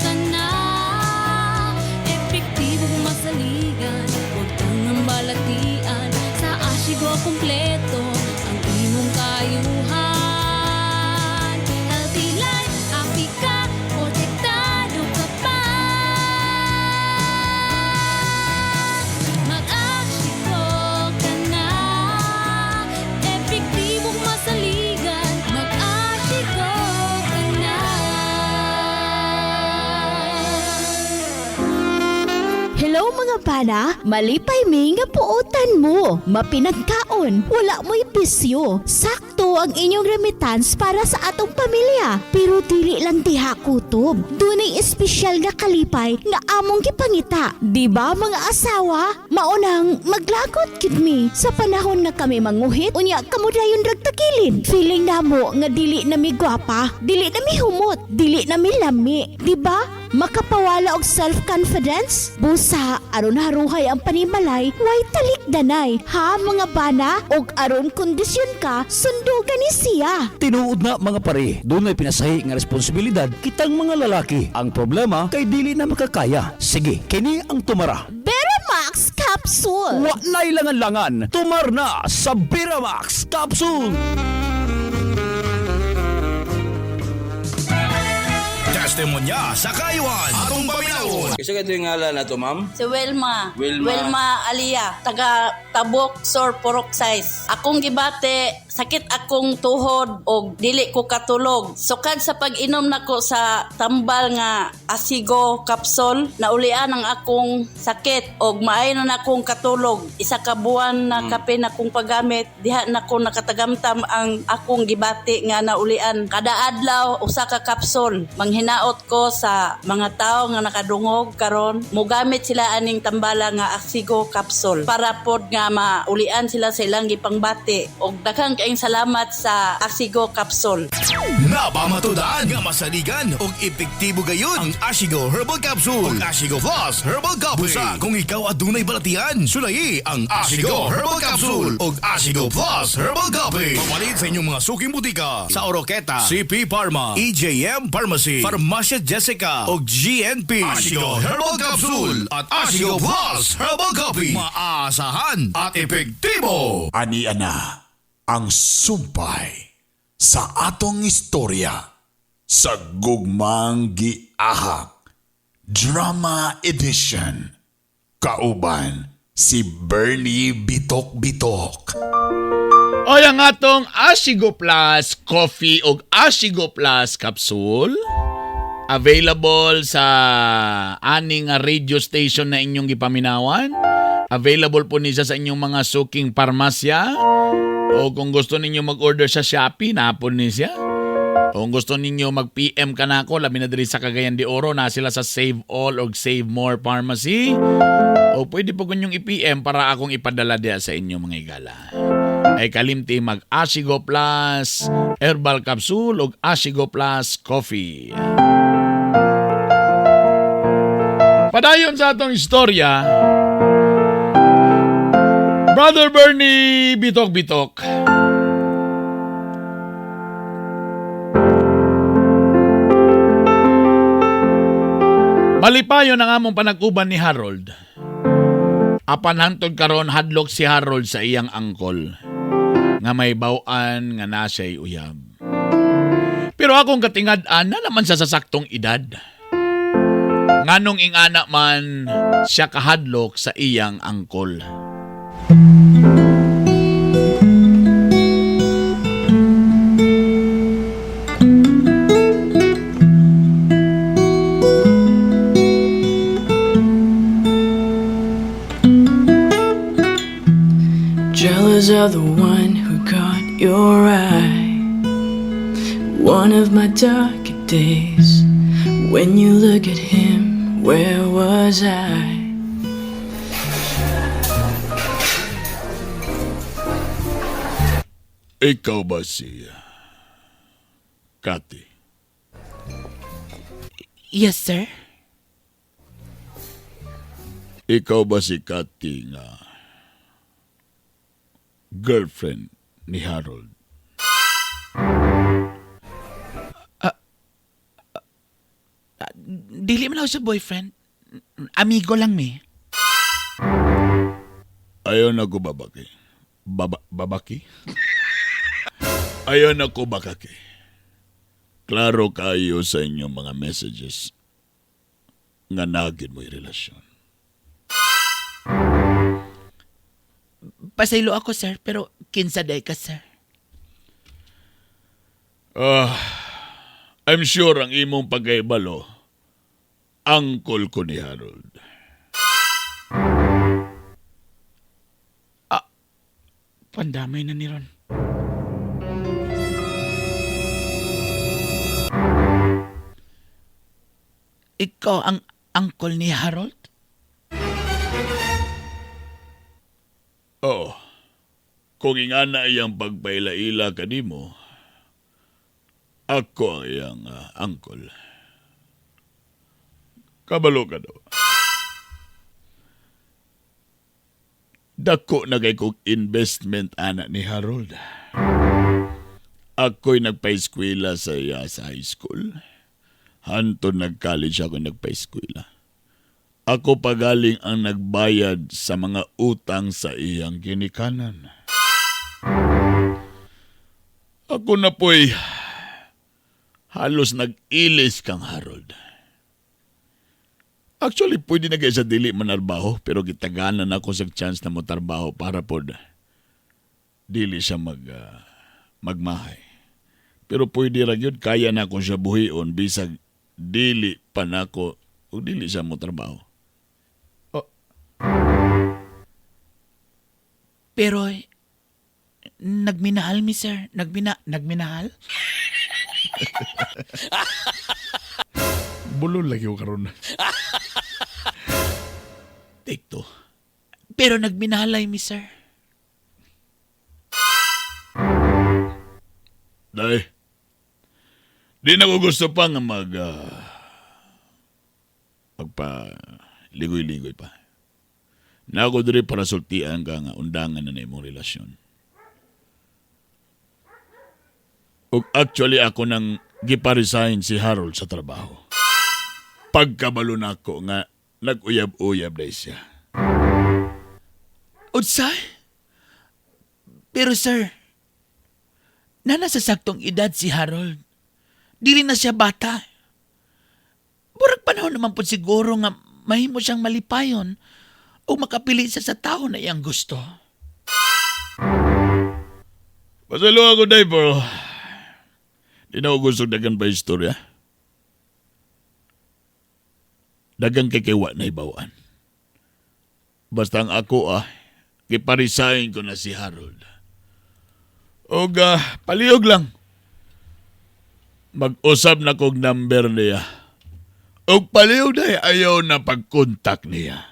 ka na, epektibong masaligan. Huwag tangang balatian, sa Asigo kompleto ang imong kayuhan. Healthy life, happy ka, protektado ka pa. Mag-asigo ka na, epektibong masaligan. Mag-asigo ka na. Hello mga bana, malipay mi nga puotan mo. Mapinagkaon, wala mo'y bisyo. Sakto ang inyong remittance para sa atong pamilya. Pero dili lang diha kutob. Dunay espesyal nga kalipay nga among gipangita. Di ba mga asawa? Maunang maglagot gid mi sa panahon nga kami manguhit unya kamo dayon rag tagilid. Feeling namo nga dili na mi gwapa, dili na mi humot, dili na mi lami. Di ba? Makapawala og self-confidence? Busa, aron haruhay ang panimalay, way talikdanay. Ha mga bana? Og aron kondisyon ka, sundugan ni siya. Tinuod na mga pare, dunay pinasahi nga responsibilidad kitang mga lalaki. Ang problema kay dili na makakaya. Sige, kini ang tumara. Beramax Capsule! Wa na'y langan-langan, tumar na sa Beramax Capsule. Testimonya sa kayuan. Atong paminawon. Isa ka yung ngalan na to, ma'am? Si Wilma. Wilma. Alia, taga Tabok, Sor Porok Size. Akong gibate, sakit akong tuhod og dili ko katulog. Sukad sa pag-inom nako sa tambal nga Asigo capsule, naulian ang akong sakit og maayo na akong katulog. Isa ka buwan na kape na akong paggamit, diha na ko nakatagamtam ang akong gibati nga naulian. Kada adlaw usa ka capsule. Manghinaot ko sa mga tao nga nakadungog karon, mogamit sila aning tambala nga Asigo capsule para pod nga maulian sila sa ilang gipangbati. Og daghang kaayong salamat sa Asigo capsule. Napamatudan nga masaligan og epektibo gayon ang Ashigo Herbal Capsule ug Ashigo Plus Herbal Coffee. Busa kung ikaw adunay balatian, sulayi ang Ashigo Herbal Capsule ug Ashigo Plus Herbal Coffee. Papalit sa inyong mga suking butika sa Oroqueta, CP Pharma, EJM Pharmacy, Pharmacia Jessica ug GNP. Ashigo Herbal Capsule at Ashigo Plus Herbal Coffee. Maasahan at epektibo. Ani ana ang sumpay sa atong istorya sa Gugmang Giahak Drama Edition, kauban si Bernie Bitok Bitok. Oy, ang atong Asigo Plus Coffee o Asigo Plus Capsule available sa aning radio station na inyong gipaminawan. Available po ni siya sa inyong mga suking parmasya. O kung gusto ninyo mag-order sa Shopee, napon ni siya. O kung gusto ninyo mag-PM ka na ako, labi na diri sa Cagayan de Oro, na sila sa Save All o Save More Pharmacy. O pwede po kunyong i-PM para akong ipadala diya sa inyo mga igala. Ay kalimti mag Asigo Plus Herbal Capsule o Asigo Plus Coffee. Padayon sa atong istorya, Brother Bernie Bitok Bitok. Malipayon ang among panag-uban ni Harold. Apan hantod karon hadlok si Harold sa iyang angkol nga may baw-an nga nasa'y uyab. Pero akong katingad-an na naman siya sa saktong edad. Nganong ingana man siya kahadlok sa iyang angkol. Jealous of the one who caught your eye. One of my darker days. When you look at him, where was I? Ikaw ba si Kati? Yes, sir. Ikaw ba si Kati nga girlfriend ni Harold? Dili man ako sa boyfriend. Amigo lang mi. Ayaw na ko babaki. Babaki? Ayaw na ko bakaki. Klaro kayo sa inyong mga messages nga nagin mo'y relasyon. Pasaylo ako, sir, pero kinsa day ka, sir. Ah, I'm sure ang imong pagkaibalo, angkol ko ni Harold. Pandamay na ni Ron. Ikaw ang angkol ni Harold? Oo. Kung ingana iyang pagpaila-ila kanimo, ako ang iyang angkol. Kabalo ka daw. Dako na kay kog investment ana ni Harold. Ako'y nagpa-eskwela sa iya sa high school. Hantod nag-college ako nagpa-eskwela. Ako pagaling ang nagbayad sa mga utang sa iyang ginikanan. Ako na po'y halos nag-ilis kang Harold. Actually, pwede na kayo sa dili manarbaho, pero gitaganan ako sa chance na motarbaho para pod dili siya magmahay. Pero pwede ra gyud, kaya na ako siya buhion bisag dili pa nako o dili siya motrabaho. Oh. Pero nagminahal mi, sir. Nagminahal? Bulol lagi ko karon. Take two. Pero nagminahalay mi, sir. Day, di na ko gusto pa nga magpa ligoy-ligoy pa. Na ako diri para sultian ka nga undangan na na imong relasyon. Ug actually ako nang gipa-resign si Harold sa trabaho. Pagkabalo nako nga nag-uyab-uyab day siya. Unsay? Pero sir, na nasa saktong edad si Harold. Dili na siya bata. Murag panahon naman po siguro nga mahimo siyang malipayon o makapili siya sa tao na iyang gusto. Pasalo ako, day, pero di na ako gusto dagan pa istorya. Dagang kay wa na ibawaan. Basta ang ako giparesign ko na si Harold. Og palihog lang. Mag-usab na kog number niya. Og palihog na ayaw na pag-contact niya.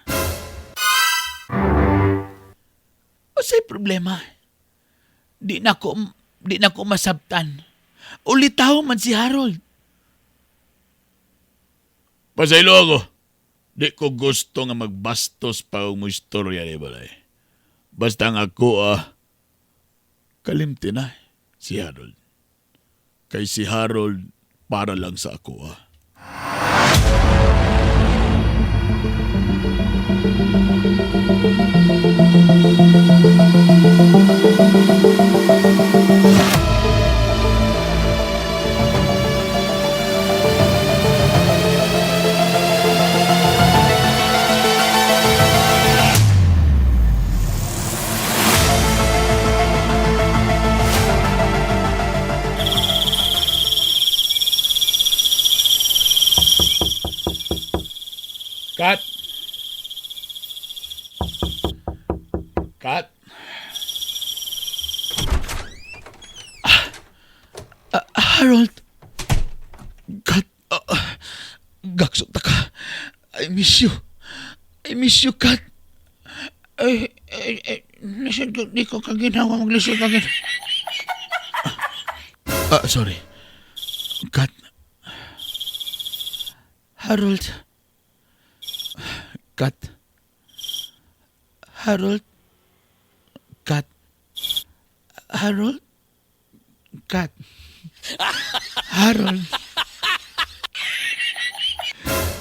Usay problema. Di na ko masabtan. Ulitaw man si Harold. Pasaylo ako. Di ko gusto nga magbastos pa og mo istorya ni balay. Basta ang ako kalimti na si Harold. Kay si Harold para lang sa ako. Cut. Cut. Harold. Cut. Gaksot na ka. I miss you. I miss you, Kat. Ay, ay, ay, lisod ko, di ko kaginawa, maglisod ka ginawa. Ah, sorry. Cut. Harold. Cut. Harold. Cut. Harold. Cut. Harold.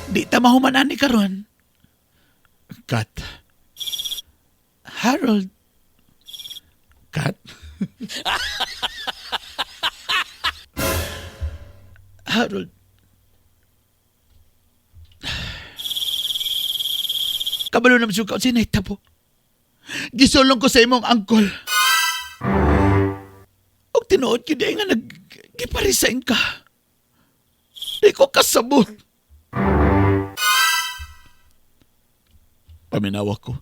Di ta mahuman ani karon. Cut. Harold. Cut. Harold. Kabalo naman siya ka. Sinay po. Gisulong ko sa imong angkol. Og tinuod gyud ay nga nag giparesign ka. Di ko kasabot. Paminawa ko.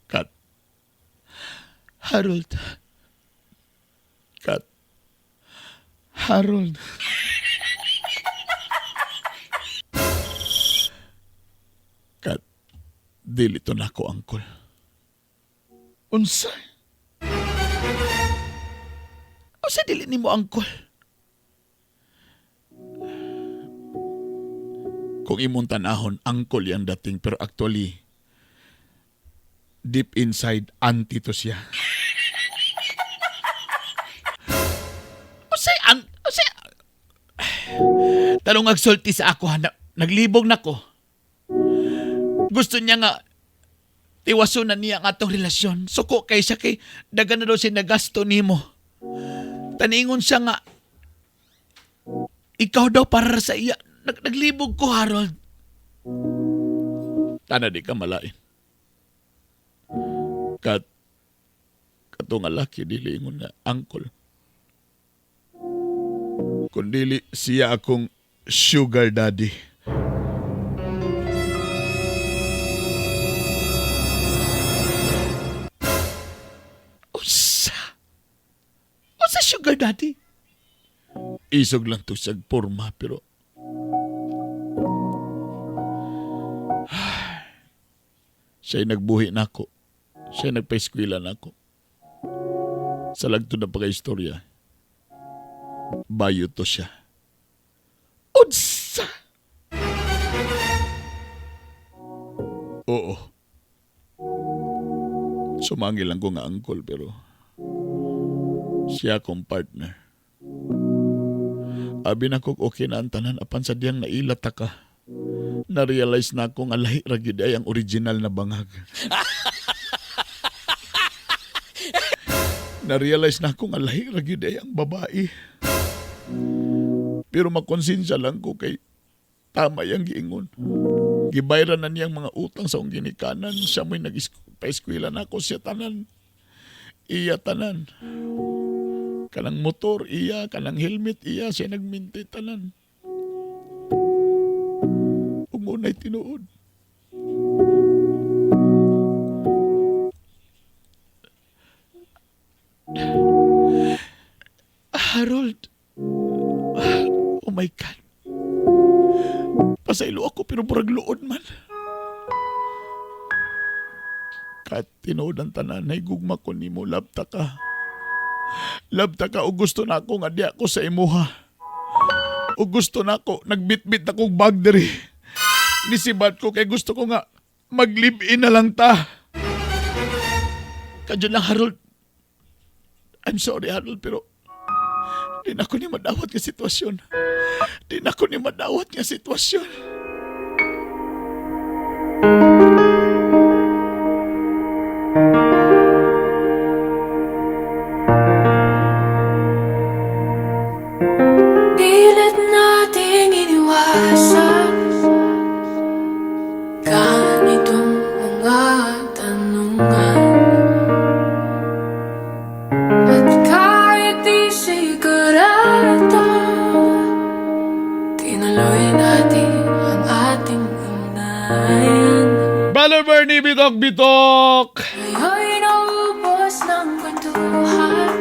Cut. Harold. Cut. Harold. Cut. Dili to nako, angkol. Unsa? Unsa dili nimo, angkol? Kung imong tanahon, angkol yang dating, pero actually, deep inside, auntie to siya. Unsay an unsay Tanong agsulti sa ako ha, naglibog na ko. Gusto niya nga tiwason na niya ang atong relasyon. Suko kay siya kay dagan na daw siya nagasto nimo. Taningon siya nga ikaw daw para sa iya. Naglibog ko, Harold. Tana di ka malain. Kat kato nga laki dili ingon nga angkol. Kung dili siya akong sugar daddy. Usa. Usa sugar daddy? Isog lang to siyag porma pero siya'y nagbuhi nako. Siya'y nagpa-eskwela nako. Sa lagtod na pagka-istorya, bayo to siya. Unsa! Oo. Sumangil lang ko nga angkol pero siya akong partner. Abi na ko okay na ang tanan apan sa diyang nailat ta ka. Na-realize na ako nga lahi ra gyud ay ang original na bangag. Na-realize na ako nga lahi ra gyud ay ang babae. Pero makonsensya lang ko kay tama yang giingon. Gibayran na niyang mga utang sa akong ginikanan. Siya mo'y nag-paeskwela na ako siya tanan. Iya tanan. Kanang motor, iya. Kanang helmet, iya. Siya nagminti tanan. Umunay tinuod. Harold. Oh my God. Pasaylo ako pero murag luod man. Kat tinuod ang tanan, gugma ko nimo, labta ka. Labta ka o gusto na ako nga di ako sa imuha. O gusto na ako, nagbitbit akong bag diri. Nisibat ko kay gusto ko nga mag-live-in na lang ta. Kadyo lang, Harold. I'm sorry, Harold, pero di na ko ni madawat nga sitwasyon. Di na ko ni madawat nga sitwasyon. Pilit nating iniwasan ganitong mga tanungan. At kahit di sigurado, tinuloy natin ang ating ugnayan. Brother Bernie, bitok bitok! Ngayon'y naubos ng kwentuhan.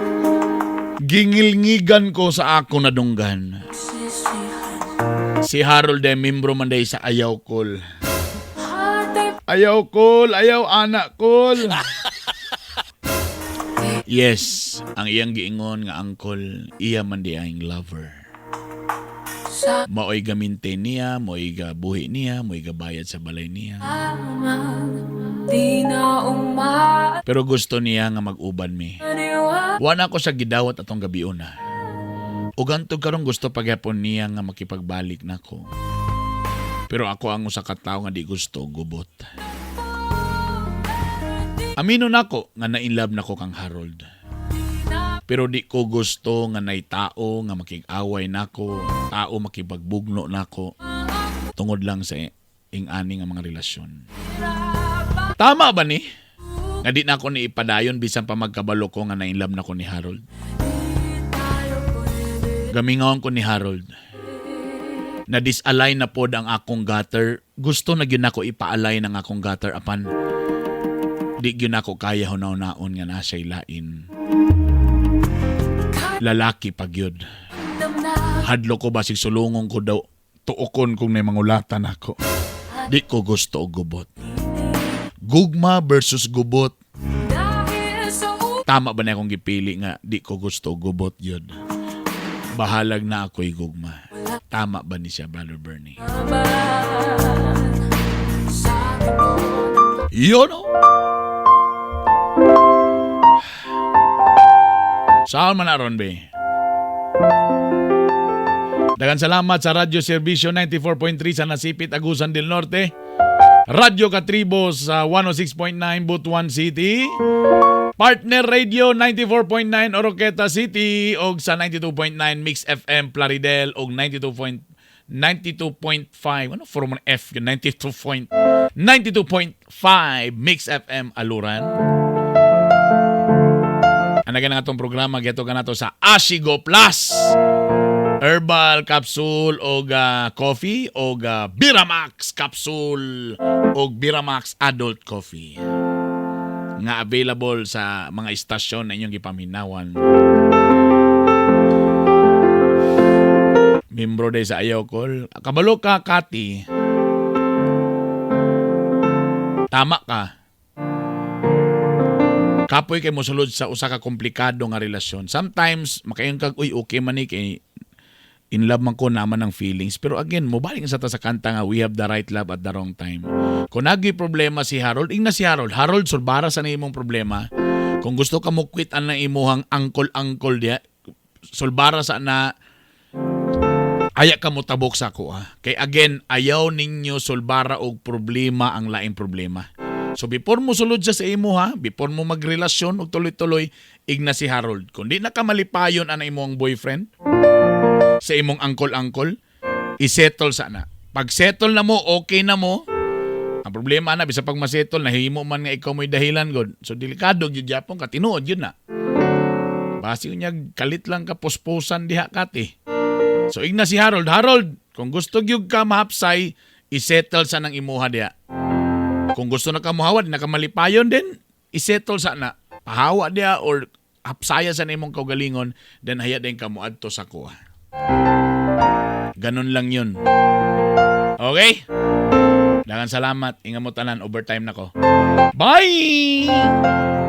Gingilngigan ko sa ako nadunggan. Sisihan. Si Harold ay membro man day sa Ayaw Call. Hatay Ayaw call, ayaw anak call. Yes, ang iyang giingon nga uncle, iya man diay ang lover. Maoy ga-maintain niya, maoy gabuhi niya, maoy gabayad sa balay niya. Di na uma Pero gusto niya nga mag-uban mi. Wala ko sa gidawat atong gabiuna. Ug hantod karon gusto pagyapon niya nga makipagbalik nako. Pero ako ang usa ka tawo nga di gusto og gubot. Amino nako nga na-inlove nako kang Harold. Pero di ko gusto nga nay tao nga makig-away nako, tao makipagbugno nako tungod lang sa ing-ani nga mga relasyon. Tama ba ni? Nga di na ako ni ipadayon bisan pa magkabalo ko nga na-inlove nako ni Harold. Gamingawan ko ni Harold. Na disalign na pod ang akong gutter. Gusto na gyud nako ipa-align ang akong gutter apan di gyud nako kaya hunaw-naon nga nasa lain. Lalaki pa gyud. Hadlo ko basig sulungon ko daw tuokon kung may mangulatan ako. Di ko gusto og gubot. Gugma versus gubot. Tama ba na akong gipili nga di ko gusto og gubot yun? Bahalag na ako'y gugma. Tama ba ni siya, Brother Bernie? Yun oh! Saan man aron be? Dagan salamat sa Radyo Serbisyo 94.3 sa Nasipit, Agusan del Norte. Radyo Katribo sa 106.9 Butuan City. Partner Radio 94.9 Oroqueta City og sa 92.9 Mix FM Plaridel og 92.92.5 ano form F yun 92.92.5 Mix FM Aluran. Anagan nga atong programa geto ka nato sa Ashigo Plus Herbal Capsule og coffee og Biramax Capsule og Biramax Adult Coffee nga available sa mga istasyon na inyong gipaminawan. Membro day sa Ayaw Call. Kabalo ka, Kati. Tama ka. Kapoy kay mosulod sa usa ka komplikado nga relasyon. Sometimes makaingon kag, uy, okay man ni kay in love man ko naman ang feelings. Pero again, mobalik sa ta sa kanta nga we have the right love at the wrong time. Kung nagi problema si Harold, ingna si Harold. Harold, sulbara sa na imong problema. Kung gusto ka mo quit ang imuhang angkol-angkol diya, sulbara sa na aya ka mo tabok sa ako. Ah. Kay again, ayaw ninyo sulbara og problema ang laing problema. So before mo sulod siya sa imo ha, before mo magrelasyon og tuloy-tuloy, igna si Harold. Kung di na ka malipayon ang imong boyfriend, sa imong angkol-angkol, isettle sana. Pag settle na mo, okay na mo. Ang problema na, bisa pag masettle, nahimo man nga ikaw mo'y dahilan, god. So delikado gyud yapon ka, tinuod yun na. Basi unya kalit lang ka posposan diha kati. So igna si Harold, Harold, kung gusto gyud ka mahapsay, isettle sa nang imuha diha. Kung gusto na ka muhawa, di na ka malipayon din, isettle sa na. Pahawa diha or hapsaya sa na imong kaugalingon, then haya din ka moadto sa kuha. Ganun lang yun. Okay? Daghang salamat. Ingat mo tanan. Overtime na ko. Bye!